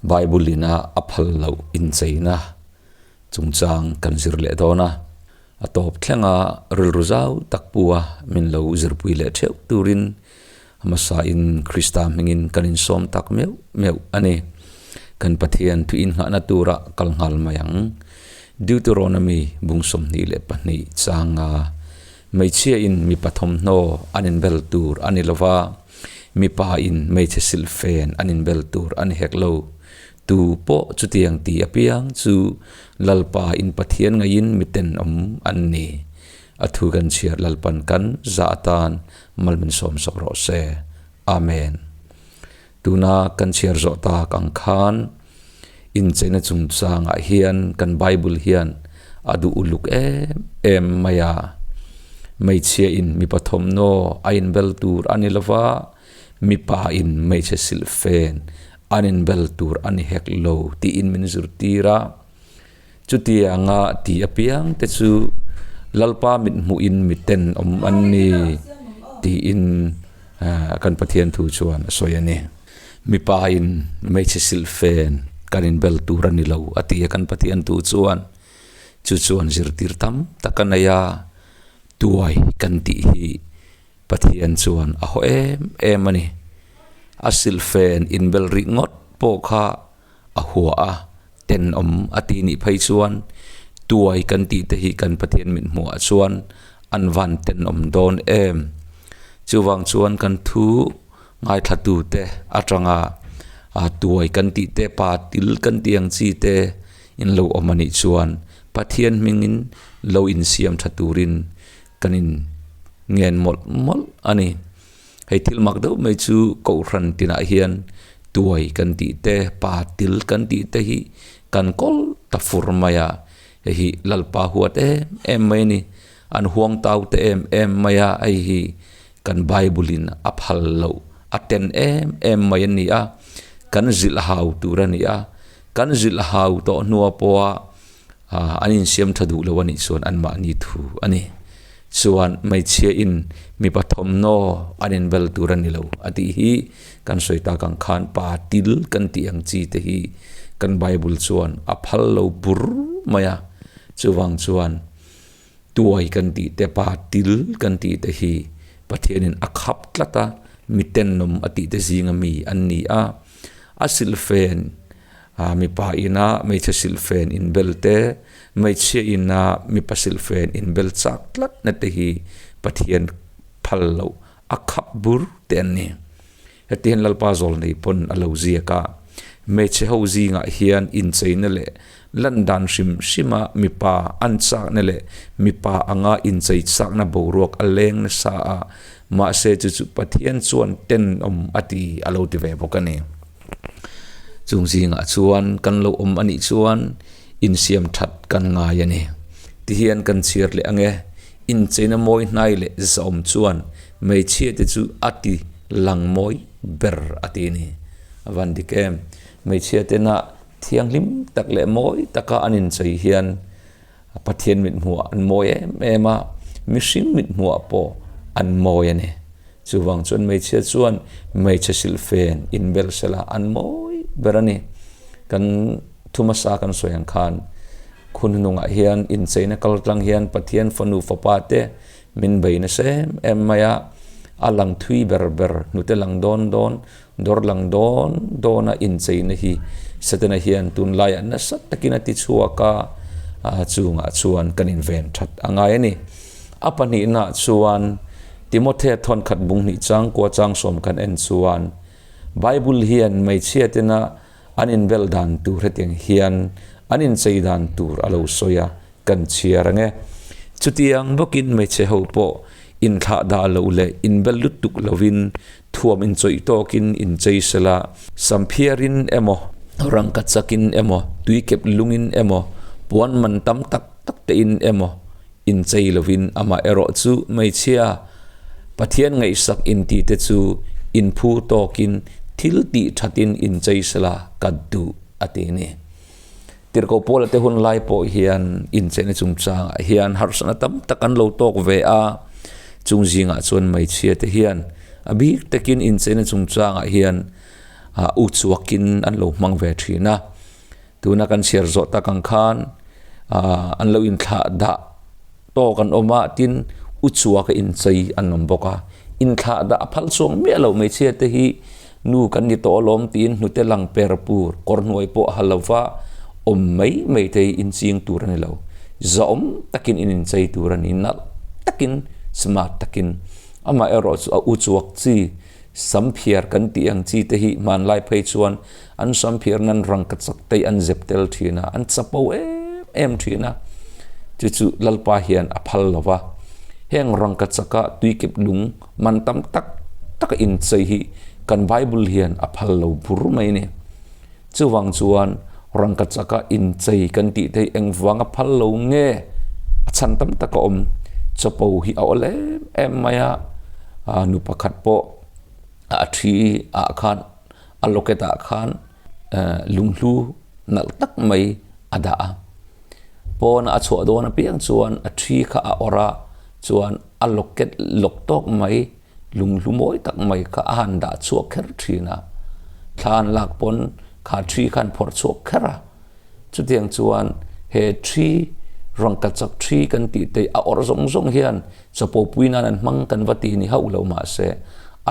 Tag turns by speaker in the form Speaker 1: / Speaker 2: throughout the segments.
Speaker 1: Bible ina a phal loh incheina chungchang kan zir leh dawn a, a tawp thlenga rilru zau tak pu a min lo zirpui leh theuh turin hmasa in Krista hmingin kan insawm tak meuh meuh a ni. Kan Pathian thu inngahna tura kal nghal mai ang. Deuteronomy bung 22 changa hmeichhia in mipa thawmhnaw an inbel tur a ni lova, mipa in hmeichhe silhfen an inbel tur a ni hek lo. Tu pawh chutiang ti apiang chu Lalpa in Pathian ngaiin miten awm an ni. A thu kan chhiar Lalpan kan zah atan mal min sawm sawk rawh se. Amen. Tuna kan chhiar zawh tak ang khan incheina chungchangah hian kan Bible hian a duh uluk em em mai a. Hmeichhia in mipa thawmhnaw a inbel tur a ni lova, mipa in hmeichhe silhfen an inbel tur a ni hek lo tiin min zirtir a. Chutianga ti apiang te chu Lalpa mithmuhin miten awm an ni tiin kan Pathian thu chuan a sawi a ni. Mipa in hmeichhe silhfen kan inbel tur a ni lo a ti a kan Pathian thu chuan. Chu chuan zirtir tam tak a nei a, tuai kan tih hi Pathian chuan a haw em em a ni. A silhfen inbel rih ngawt pawh kha a hua a, tenawm a ti nih phei chuan tuai kan tih te hi kan Pathian mit hmuhah chuan an van tenawm dawn em. Chuvang chuan kan thu ngaithla te atanga a tuai kan tih te pa til kan tih ang chi te in lo awm a nih chuan Pathian hmingin lo insiam tha turin kan in ngen mawlh mawlh a ni. Hei thil mak deuh mai chu Kohhran tinah hian tuai kan tih te, pa til kan tih te hi kan kawl ta fur mai a, hei hi Lalpa huat em em mai a ni. An huang tau te em em mai a, hei hi kan Bible in a phal loh a ten em em mai a ni a, kan zilh hau tur a ni a, kan zilh hau tawh hnua pawha an insiam tha duh lo a nih chuan anmahni thu a ni. Chuan hmeichhia in mipa thawmhnaw an inbel tur a ni lo a tih hi kan sawi tak ang khan pa til kan tih ang chi te hi kan Bible chuan a phal lo bur mai a. Chuvang chuan tuai kan tih te pa til kan tih te hi Pathianin a khap tlat a, mi tenawm a tih te zinga mi an ni a. A silhfen A mipa ina hmeichhe silhfen inbel te, hmeichhia ina mipa silhfen inbel chak tlat na te hi Pathian phal loh a khap bur te an ni. Heti hian Lalpa zawl nei pawn a lo ziak a, hmeichhe ho zingah hian incheina leh lan dan hrim hrima mipa an chakna leh mipa anga inchei chakna boruak a leng nasa a, mahse chu chu Pathian chuan tenawm a ti a lo ti ve bawk a ni. Chung zingah chuan kan lo awm a nih chuan insiam that kan ngai a ni. Tihian kan chhiar leh ang e, incheina mawi hnai leh zahawm chuan hmeichhia te chu a ti lang mawi ber a ti a ni. A van dik em? Hmeichhia tena thianghlim tak leh mawi taka an inchei hian Pathian mithmuhah an mawi em em a, mihring mithmuhah pawh an mawi a ni. Chuvang chuan hmeichhia chuan hmeichhe silhfen inbel sela an mawi ber a ni. Kan thu hmasa kan sawi ang khan khun hnungah hian incheina kal tlang hian Pathian fanu fapa te min bei nasa em em mai a, a lang thui ber ber, hnute lang dawn dawn, dawr lang dawn dawn a incheina hi Setana hian tunlaiah nasa takin a ti chhuak a, chungah chuan kan inven that a ngai a ni. A pahnihnaah chuan Timothea thawnkhat bung hnih changkua changsawm kan en chuan Bible hian hmeichhia tena an inbel dan tur hetiang hian an inchei dan tur a lo sawi a, kan chhiar ang e. Chutiang bawkin hmeichhe ho pawh inthlah dah loh leh inbel lutuk lovin thuam inchawih tawkin inchei sela, samphiarin emaw, rangka chakin emaw, tuikep lungin emaw, puan man tam tak tak tein emaw inchei lovin amah erawh chu hmeichhia Pathian ngaihsak inti te chu inphu tawkin thil tih thatin inchei sela ka duh a ti a ni. Tirhkoh Paula te hun lai pawh hian incheina chungchangah hian harsatna tam tak an lo tawk ve a, chung zingah chuan hmeichhia te hian a bik takin incheina chungchangah hian Uchuakin an lo hmang ve thin a. Tuna kan chhiar zawh tak ang khan an lo inthlah dah tawk an awm a, tin uchuaka inchei an awm bawk a. Inthlah dah a phal chuang miah loh hmeichhia te hi nu kan ni tawh alawm tiin hnute lang per pur kawr hnuai pawh ha lova awm mai mai te hi inching tur a ni lo. Zahawm takin in inchei tur a ni, nalh takin smart takin. Amaherawh chu a uchuak chi Samphiar kan tih ang chi te hi hmanlai phei chuan an samphiar nan rangkachak te an zep tel thin a, an chapo em em thin a, chu chu Lalpa hian a phal lo va. Heng rangkachaka tuikep lung man tam tak tak a inchei hi kan Bible hian a phal lo bur mai a ni. Chuvang chuan rangkachaka inchei kan tih te hi engvang a phal lo nge a chhan tam tak a awm. Chapo hi a awl em em mai a, nu pakhat pawh a thi ah khan a locket ah khan lunghlu nalh tak mai a dah a. Pawn a chhuah dawn apiang chuan a thi kha a awrh a, chuan a locket lawk tawk mai Lunghlu mawi tak mai kha a han dah chhuak kher thin a, thla an lak pawn kha thi kha an phawrh chhuak kher a. Chutiang chuan he thi, rangkachak thi kan tih te a awrh zawng zawng hian chapo pui nan an hmang kan va ti ni hauh lo mahse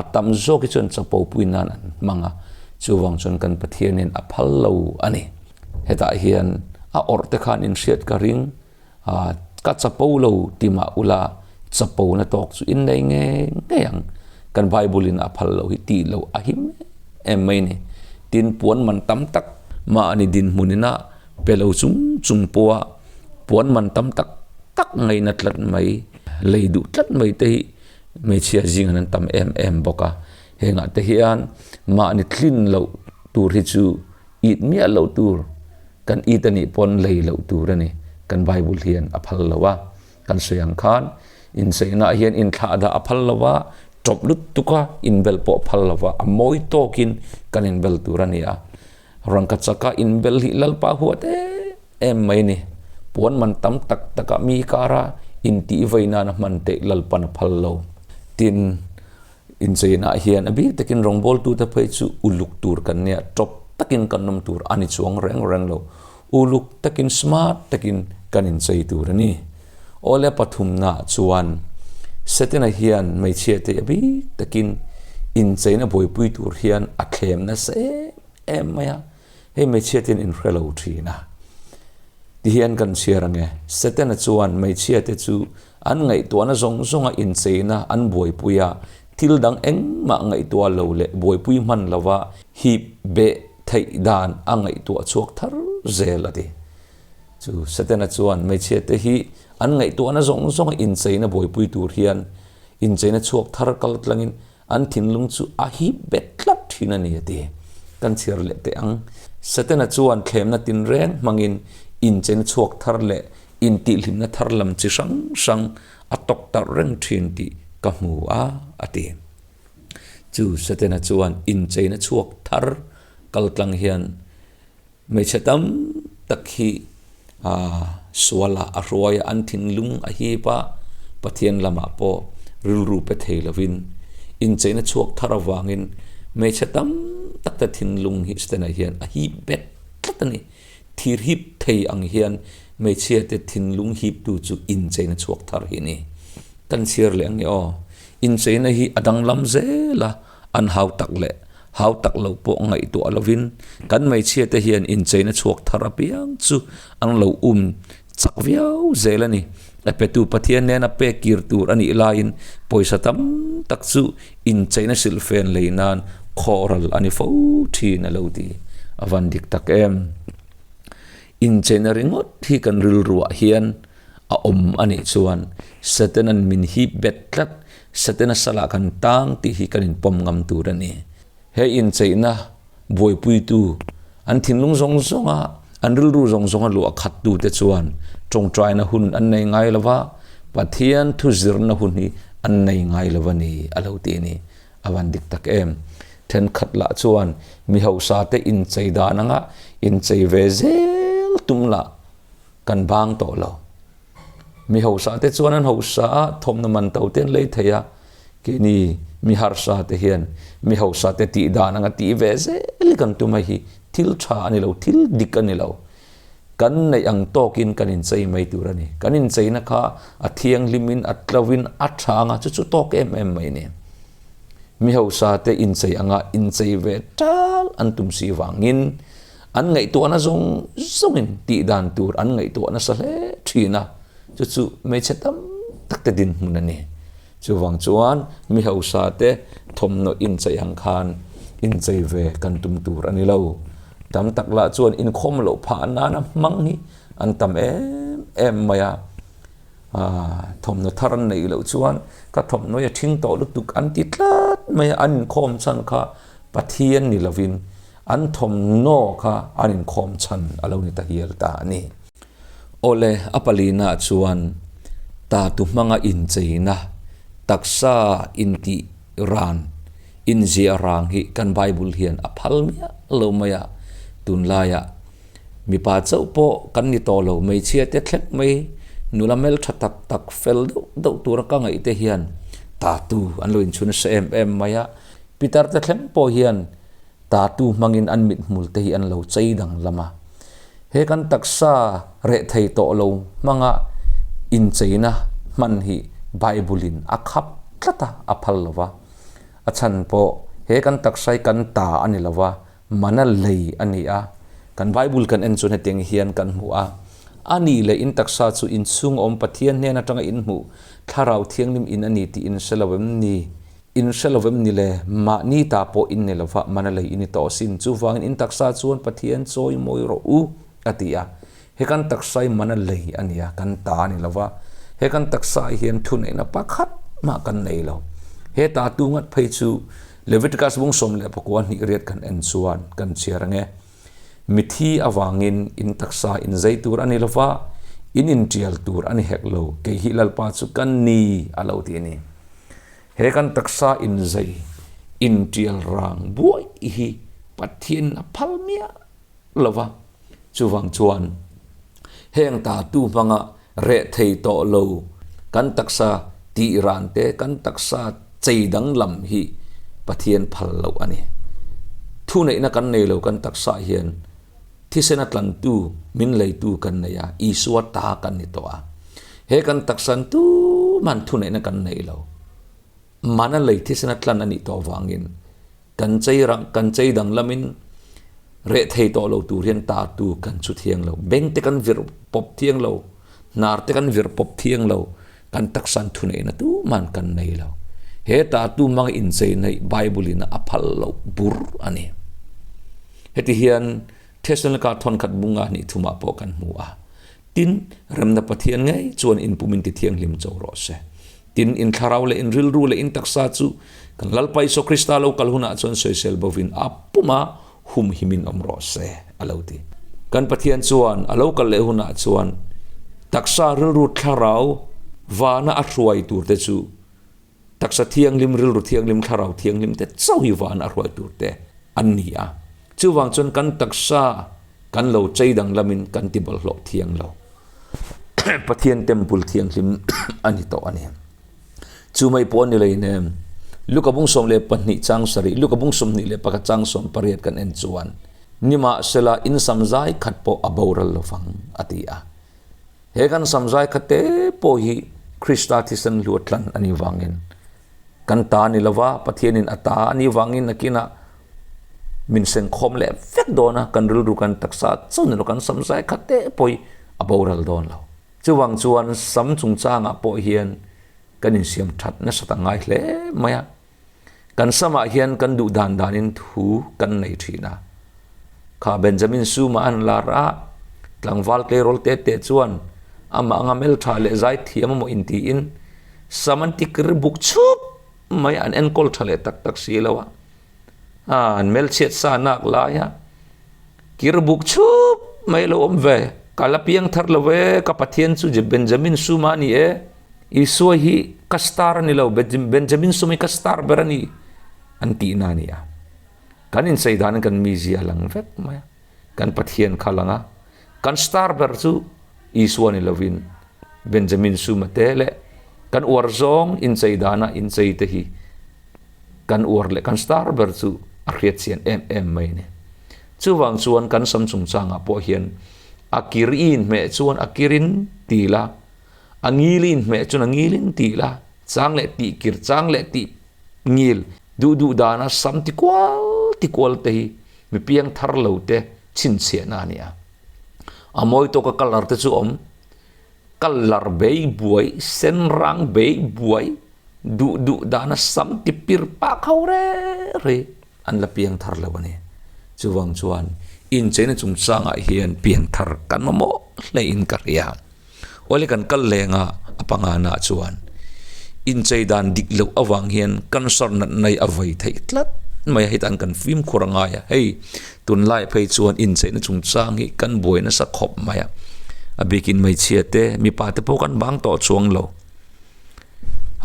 Speaker 1: a tam zawk hi chuan chapo pui nan an hmang a, chuvang chuan kan Pathianin a phal lo a ni. Hetah hian a awrh te khan inhriat ka ring. Ka chapo lo ti mah ula chapo na tawk chu in nei ngei ngei ang. Kan Bible in a phal lo hi tih loh a him em mai ni. Tin puan man tam tak mahni dinhmun ina pe lo chung chung pawha puan man tam tak tak ngaina tlat mai, lei duh tlat mai te hi hmeichhia zingah an tam em em bawk a. Hengah te hian mahni tlin loh tur hi chu it miah loh tur. Kan it a nih pawn lei loh tur a ni. Kan Bible hian a phal lo a. Kan sawi ang khan incheinaah hian inthlah dah a phal lo a, tawp lutuk a inbel pawh a phal lo a, a mawi tawkin kan inbel tur a ni a. Rangkachaka inbel hi Lalpa huat em em mai a ni. Puan man tam tak takah mi kara intih vei nana hman teih Lalpan a phal lo. Tin, Incheinaah hian a bik takin rawngbawltute phei chu uluk tur kan nia, tawp takin kan awm tur a ni chuang reng reng lo. Uluk takin, smart takin kan inchei tur a ni. Awle pathumnaah chuan Setana hian hmeichhiate a bik takin incheina buaipui tur hian a thlem nasa em em mai a, hei hmeichhiate'n inhre lo thin a. Tihian kan chhiar ang e, Setana chuan hmeichhiate chu An ngaihtuahna zawng zawnga incheina an buaipui a, thil dang engmah ngaihtuah lo leh buaipui hman lova hip beh theih dan a ngaihtuah chhuak thar zel a ti. Chu Setana chuan hmeichhiate hi an ngaihtuahna zawng zawnga incheina buaipui tur hian incheina chhuak thar kal tlangin An thinlung chu a hip bet tlat thin a ni a ti. Kan chhiar leh teh ang. Setana chuan thlemna tinreng hmangin inchen chhuak thar leh intihhlimna thar lam chi hrang hrang a tawk tarh reng thin tih ka hmu a, a ti. Chu Setana chuan incheina chhuak thar kaltlang hian Hmeichhe tam tak hi sualah a hruai a, an thinlung a hip a, Pathian lamah pawh rilru pe thei lovin incheina chhuak thar avangin hmeichhe tam tak te thinlung hi Setana hian a hip bet tlat a ni. Thir hip thei ang hian hmeichhia te thinlung hiptu chu incheina chhuak thar hi a ni. Kan chhiar leh ang nge aw. Incheina hi a danglam zel a, an hau tak leh Hau tak lo pawh ngaihtuah lovin kan hmeichhia te hian incheina chhuak thar apiang chu an lo um chak viau zel a ni. A petu Pathian nena pek kir tur a nih laiin pawisa tam tak chu incheina silhfen lei nan khawhral a ni fo thin a lo ti. A van dik tak em? Incheina ringawt hi kan rilruah hian a awm a nih chuan Satan-a'n min hip bet tlat Setana salah kan tang tih hi kan inpawm ngam tur a ni. He incheihna buaipuitu, an thinlung zawng zawnga, an rilru zawng zawnga luah khattute chuan tawngtaina hun an nei ngai lo va, Pathian thu zirna hun hi an nei ngai lo a ni, a lo ti a ni. A van dik tak em. Thenkhat lah chuan mi hausate inchei dan anga inchei ve zel tum lah kan bang tawh lo. Mi hausa te chuan an hausa a, thawmhnaw man to te an lei thei a, keini Mi harsa te hian mi hausa te tih dan anga tih ve zel hi kan tum a hi thil tha a ni lo, thil dik a ni lo. Kan neih ang tawkin kan inchei mai tur a ni. Kan incheina kha a thianghlimin, a tlovin, a tha anga chu chu tawk em em mai a ni. Mi hausa te inchei anga inchei ve tal an tum si vangin an ngaihtuahna zawng zawngin tih dan tur an ngaihtuah nasa hle thin a, chu chu hmeichhe tam tak te dinhmun a ni. Chuvang chuan mi hausa te thawmhnaw inchei ang khan inchei ve kan tum tur a ni lo. Tam tak lah chuan inkhawm loh phah nana hmang hi an tam em em mai a. Thawmhnaw thar an neih loh chuan ka thawmhnaw hi a ṭhing tawh lutuk an ti tlat mai a, an inkhawm chhan kha Pathian ni lovin an thawmhnaw kha an inkhawm chhan a lo ni ta hial ta a ni. Awle, a palina chuan tatu hmanga incheina, taksa intih ran, inziah rang hi kan Bible hian a phal miah lo mai a, tunlaiah mipa chauh pawh kan ni tawh lo, hmeichhia te thleng mai, nula hmeltha tak tak fel deuh deuh tura ka ngaih te hian tatu an lo inchhun nasa em em mai a, pitar te thleng pawh hian Tatu hmangin an mithmul te hi an lo chei danglam a. He kan taksa reh thei tawh lo hmanga incheina hman hi Bible-in a khap tlat a, a phal lo va. A chhan pawh he kan taksa hi kan ta a ni lo va, mana lei a ni a. Kan Bible kan en chuan hetiang hian kan hmu a, A nih leh in taksa chu inchhung awm Pathian hnen atanga inhmuh Thlarau Thianghlim in a ni tih in hre lo em ni? In hre lo em ni le? Mahni ta pawh in ni lova, mana lei i ni tawh asin. Chuvangin in taksa chuan Pathian chawi mawi rawh u, a ti a. He kan taksa hi mana lei a ni a, kan ta a ni lova. He kan taksa ah hian thuneihna pakhat mah kan nei lo. He ta tu ngat phei chu Leviticus bung 19 hnih riat kan en chuan kan chhiar ang e. Mithi avangin in taksa in zei tur a ni lova, in intial tur a ni hek lo, kei hi Lalpa chu ka ni, a lo ti a ni. He kan taksa inzei, intial rang buai hi Pathian a phal miah lo va, chuvang chuan heng tatu hmanga reh thei tawh lo kan taksa tih ran te, kan taksa chei danglam hi Pathian phal loh a ni. Thuneihna kan nei lo kan taksa hian thisen a tlantu, min leitu kan nei a, Isua ta kan ni tawh a. He kan taksan tuman thuneihna kan nei lo. Mana lei thisen a tlan a nih tawh vangin kan chei rang, kan chei danglamin reh thei tawh lo tur hian tatu kan chu thiang lo. Beng te kan vir pawp thiang lo, hnar te kan vir pawp thiang lo, kan taksan thuneihna tuman kan nei lo. He tatu hmanga inchei neih Bible in a phal loh bur a ni. Heti hian Thessalonika thawnkhat bunga hnih thumah pawh kan hmu a. Tin, remna Pathian ngei chuan in pum in ti thianghlim cho rawh se. Tin, in thlarau leh in rilru leh in taksa chu kan Lalpa Isua Krista lo kal hunah chuan sawisel bovin a puma humhimin awm rawh se, a lo ti. Kan Pathian chuan a lo kal leh hunah chuan taksa rilru thlarau vana a hruai turte chu Taksa thianghlim, rilru thianghlim, thlarau thianghlim te chauh hi van a hruai tur te an ni a. Chuvang chuan kan taksa kan lo chei danglamin kan ti bawlhhlawh thiang lo. Pathian temple thianghlim a ni tawh a ni. Chu mai pawh a ni lei nem. Luka bung 12 chang sarih, Luka bung 21 chang 18 kan en chuan, Nimahsela in samzai khat pawh a boral lovang, a ti a. He kan samzai kha te pawh hi Krista thisen hluat tlan a nih vangin kan ta a ni lova, Pathianin a ta a nih vangin nakinah min senkhawm leh vek dawn a, kan rilru kan taksa chauh ni lo kan samzai kha te pawh hi a boral dawn lo. Chuvang chuan sam chungchangah pawh hian kan insiam that nasat a ngai hle mai a. Kan samah hian kan duh dan danin thu kan nei thin a. Kha Benjamin Suma an lar a, tlangval tleirawl te te chuan amah anga hmeltha leh zaithiam emaw intiin sam an ti kir buk chhup mai an enkawl tha leh tak tak si lo a. An hmelchhiat sa nak lai a, kir buk chhup mai lo awm ve. Ka la piang thar lo e, ka Pathian chu Benjamin Suma a ni e. Isua hi ka star a ni lo, Benjamin sum hi ka star ber a ni an tihna a ni a. Kan inchei danin kan mizia a lang vek mai a, kan Pathian kha a lang a. Kan star ber chu Isua ni lovin Benjamin suma te leh kan uar zawng inchei dana inchei te hi. kan uar leh kan star ber chu a hriat chian em em mai a ni. Chuvang chuan kan sam chungchangah pawh hian a kir i inhmeh chuan a kirin ti la, a ngil i inhmeh chuan a ngilin ti la, chang leh tih kir chang leh tih ngil duh duh dana sam ti kual ti kual te hi mi piang thar lo te chhinchhiahna a ni a. A mawi tawka colour te chu awm. Colour bei buai, sen rang bei buai, duh duh dana sam ti pir pak ho reng reng an la piang thar lo a ni. Chuvang chuan incheina chungchangah hian piang thar kan mamawh hlein ka hria. Awle kan kal leng a, a pangana chuan inchei dan dik loh avang hian cancer natna hi a vei theih tlat mai a, heta an kan fimkhur a ngai a, hei tunlai phei chuan incheina chungchang hi kan buai nasa khawp mai a, a bikin hmeichhia te mipa te pawh kan bang tawh chuang lo,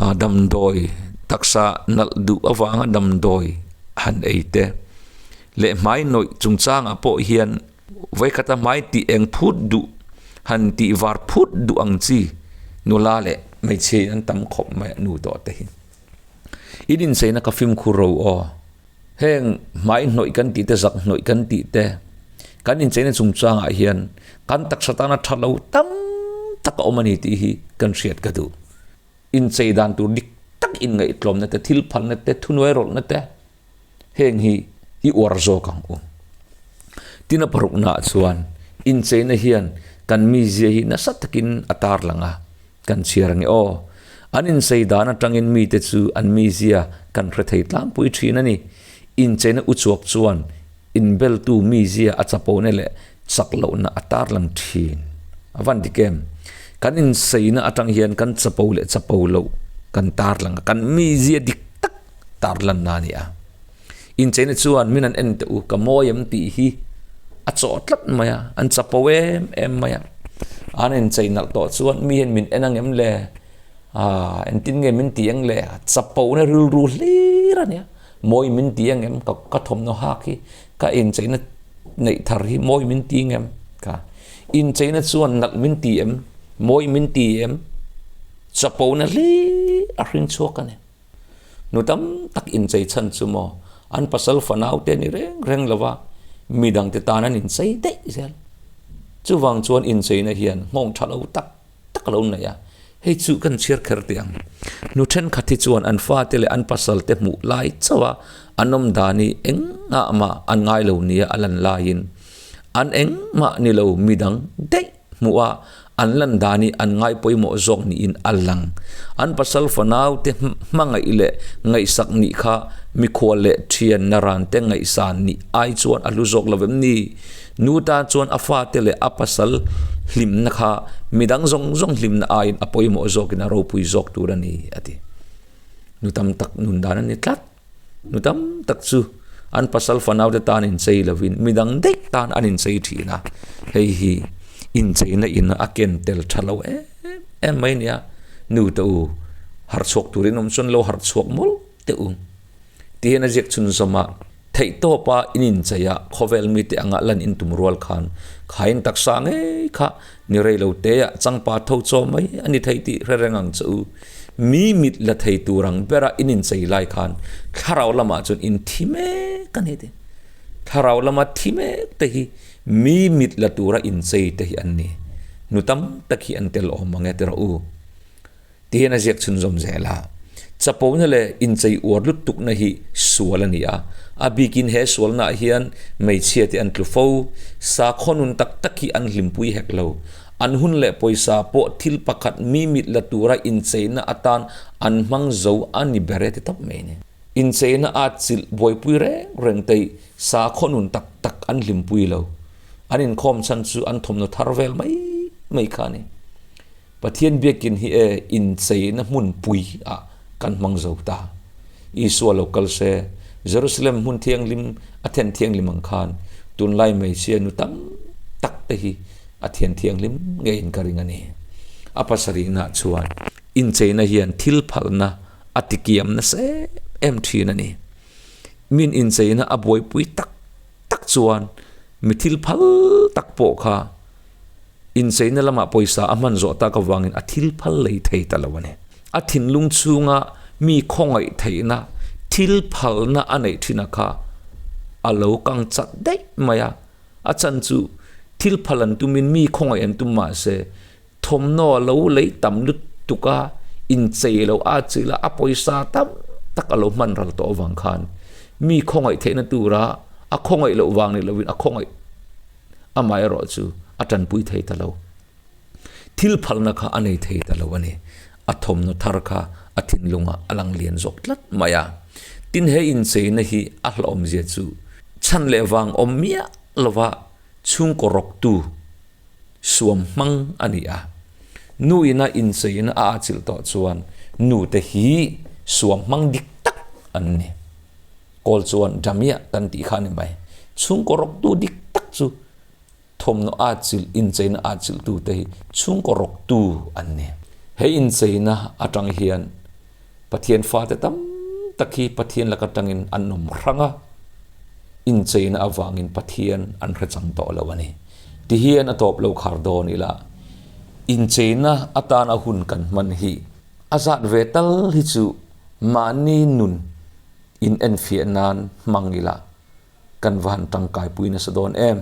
Speaker 1: ah damdawi taksa nalh duh avanga damdawi han ei te leh hmai nawih chungchangah pawh hian. Vawikhat a hmai tih eng phut duh, han tih var phut duh ang chi nula leh hmeichhia in an tam khawp mai a nu tawh te hi. In incheina ka fimkhur ro aw. Heng hmai hnawih kan tih te, zak hnawih kan tih te, kan incheina chungchangah hian kan taksa tana tha lo tam tak a awm a ni tih hi kan hriat ka duh. Inchei dan tur dik tak inngaihtlawmna te, thil phalna te, thunuai rawlhna te, Heng hi i uar zawk ang u. Tin a paruknaah chuan incheina hian kan mizia hi nasa takin a tarlang a, kan chhiar ange aw. An inchei dan atangin mite chu an mizia kan hre thei tlangpui thin a ni. Incheina uchuak chuan inbeltu mizia a chapona leh chak lohna a tarlang thin. A van dik em? Kan incheina atang hian kan chapo leh chapo loh kan tarlang a, kan mizia dik tak tarlanna a ni a. Incheina chuan min an en teh u, ka mawi em tih hi a chawh tlat mai a, an chapo em em mai a. An inchei nalh tawh chuan mi hian min en ang em le? Aaa engtin nge min ti ang le? Chapo na rilru hlir a nia. Mawi min ti ang em? Ka ka thawmhnaw hak hi ka incheina neih thar hi mawi min ti ang em? Ka incheina chuan nalh min ti em? Mawi min ti em? Chapo na hlir a hring chhuak a ni. Nu tam tak inchei chhan chu maw an pasal fanau te ni reng reng lo va, midang te tan an inchei daih zel. Chuvang chuan incheina hian nghawng tha lo tak tak a lo nei a, hei chu kan chhiar kher teh ang. Nu thenkhat hi chuan an fate leh an pasal te hmuh lai chauh a an awm dan hi engah mah an ngai lo nia a lan laiin an engmah ni lo midang daih hmuh a, an lan dan hi an ngai pawimawh zawk niin a lang. An pasal fanau te hmangaih leh ngaihsak nih kha mikhual leh thian naran te ngaihsan nih ai chuan a hlu zawk lo em ni? Nu tan chuan a fate leh a pasal hlimna kha midang zawng zawng hlimna aiin a pawimawh zawkin a ropui zawk tur a ni, a ti. Nu tam tak nun dan a ni tlat. Nu tam tak chu an pasal fanaute tan inchei lovin midang daih tan an inchei thin a, hei hi incheina in a ken tel tha lo em em mai nia. Nu te u, harh chhuak turin awm chuan lo harh chhuak mawlh teh u. Tihian a ziak chhunzawm a, Theihtawpa in inchei a, khawvel mite anga lan in tum rual khan khain taksa ngei kha Ni rei lo te ah changpa tho chaw mai a ni thei tih hre reng ang che u. Mi mit la thei tur ang bera in inchei lai khan thlarau lamah chuan in thi mek a ni ti. Thlarau lama thi mek te hi mi mit la tura inchei te hi an ni. Nu tam tak hi an tel awm ang e ti rawh u. Tihian a ziak chhunzawm zel a, Chapona leh inchei uar lutukna hi sual a ni a, a bikin he sualnaah hian hmeichhia te an tlu fo, sakhaw nun tak tak hi an hlimpui hek lo. An hun leh pawisa pawh thil pakhat mi mit la tura incheina atan an hmang zo a ni ber e ti tawp mai a ni. Incheina a chilh buaipui reng reng te sakhaw nun tak tak an hlimpui lo. An inkhawm chhan chu an thawmhnaw thar vel mai mai kha a ni. Pathian biakin hi e incheina hmunpui ah kan hmang zo ta. Isua lo kal se, Jerusalem hmun thianghlim a then thianghlim ang khan tunlai hmeichhia nu tam tak te hi a thian thianghlim ngeiin ka ring a ni. A pasarihna chuan incheina hian thil phalna a tikiam nasa em em thin a ni. Min incheina a buaipui tak tak chuan mi thil phal tak pawh kha Incheina lamah pawisa a hman zawh tak avangin a thil phal lei thei ta lo a ni. A thinlung chhunga mi khawngaih theihna, Thil phalna a neih thin a kha a lo kang chat daih mai a, a chan chu thil phal an tumin mi khawngaih an tum mah se thawmhnaw a lo lei tam lutuk a, inchei lo a chilh a, a pawisa tam tak a lo hman ral tawh avang khan mi khawngaih theihna tura a khawngaih loh vang ni lovin a khawngaih amaherawh chu a tanpui thei ta lo. Thil phalna kha a nei thei ta lo a ni. A thawmhnaw thar kha a thinlungah a lang lian zawk tlat mai a. Tin, he incheina hi a hlauhawmzia chu chhan leh vang awm miah lova chhungkaw rawktu suam hmang a ni a. Nu ina incheina a achilh tawh chuan nute hi suam hmang dik tak an ni. Kawl chuan Damiah kan tih kha a ni mai. Chhungkaw rawktu dik tak chu Thawmhnaw atchilh, incheina atchilhtute hi chhungkaw rawktu an ni. He incheina atang hian Pathian fate tam tak hi Pathian lak atangin an awm hrang a, incheina avangin Pathian an hre chang tawh lo a ni. Tihian a tawp lo khar dawn ila, incheina atana hun kan hman hi a zat ve tal hi chu mahni nun inenfiah nan hmang ila, Kan va han tangkaipui nasa dawn em?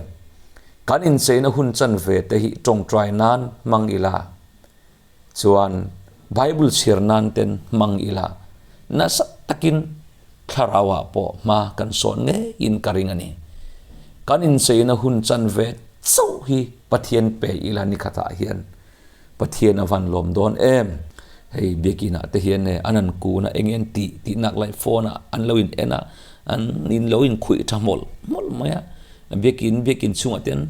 Speaker 1: Kan incheina hun chanve te hi tawngtai nan hmang ila, chuan Bible chhiar nan ten hmang ila, nasa takin thlarauah pawh hma kan sawn ngeiin ka ring a ni. Kan incheina hun chanve chauh hi Pathian pe ila nikhatah hian Pathian a van lawm dawn em? Hei biakinah te hian e an an kun a, eng nge an tih tih nak lai phone ah an lo in en a, an in lo in khuih tha mawlh mawlh mai a, biakin biakin chhungah te an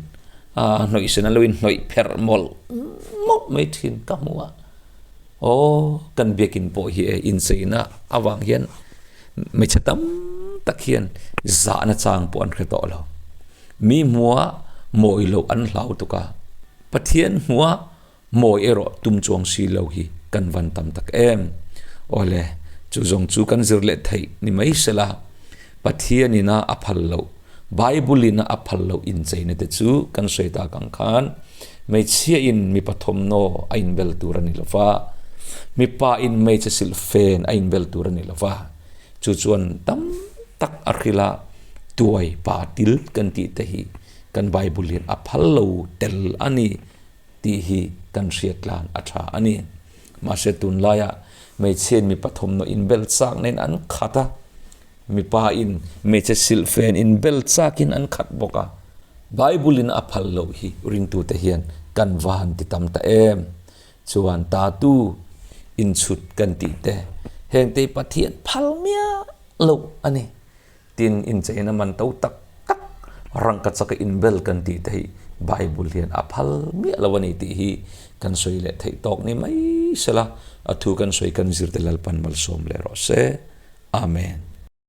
Speaker 1: hnawih sen an lo in hnawih pherh mawlh mawlh mai thin ka hmu a, aw kan biakin pawh hi e incheina avang hian hmeichhe tam tak hian zahna chang pawh an hre tawh lo, mi hmuha mawi loh an hlau tuk a. Pathian hmua mawi erawh tum chuang si lo hi kan van tam tak em? Awle, chu zawng chu kan zir leh theih ni mai sela, Pathian ina a phal loh, Bible ina a phal loh incheina te chu kan sawi tak ang khan hmeichhia in mipa thawmhnaw a inbel tur a ni lo va, mipa in hmeichhe silhfen a inbel tur a ni lo va, chu chuan tam tak a hrila tuai pa til kan tih te hi Kan Bible hian a phal lo tel a ni tih hi kan hriat tlan a tha a ni. Mahse tunlaiah hmeichhiain mipa thawmhnaw inbel chak nen an khat a, mipa in hmeichhe silhfen inbel chakin an khat bawk a. Bible in a phal loh hi ringtute hian kan va han ti tam ta em? Chuan tatu inchhut kan tih te hengte hi Pathian phal miah loh a ni. Tin, incheina man to tak tak rangka chaka inbel kan tih te hi Bible hian a phal miah lo a ni tih hi kan sawi leh theih tawk ni mai sela, a thu kan sawi kan zir te Lalpan malsawm leh rawh se. Amen.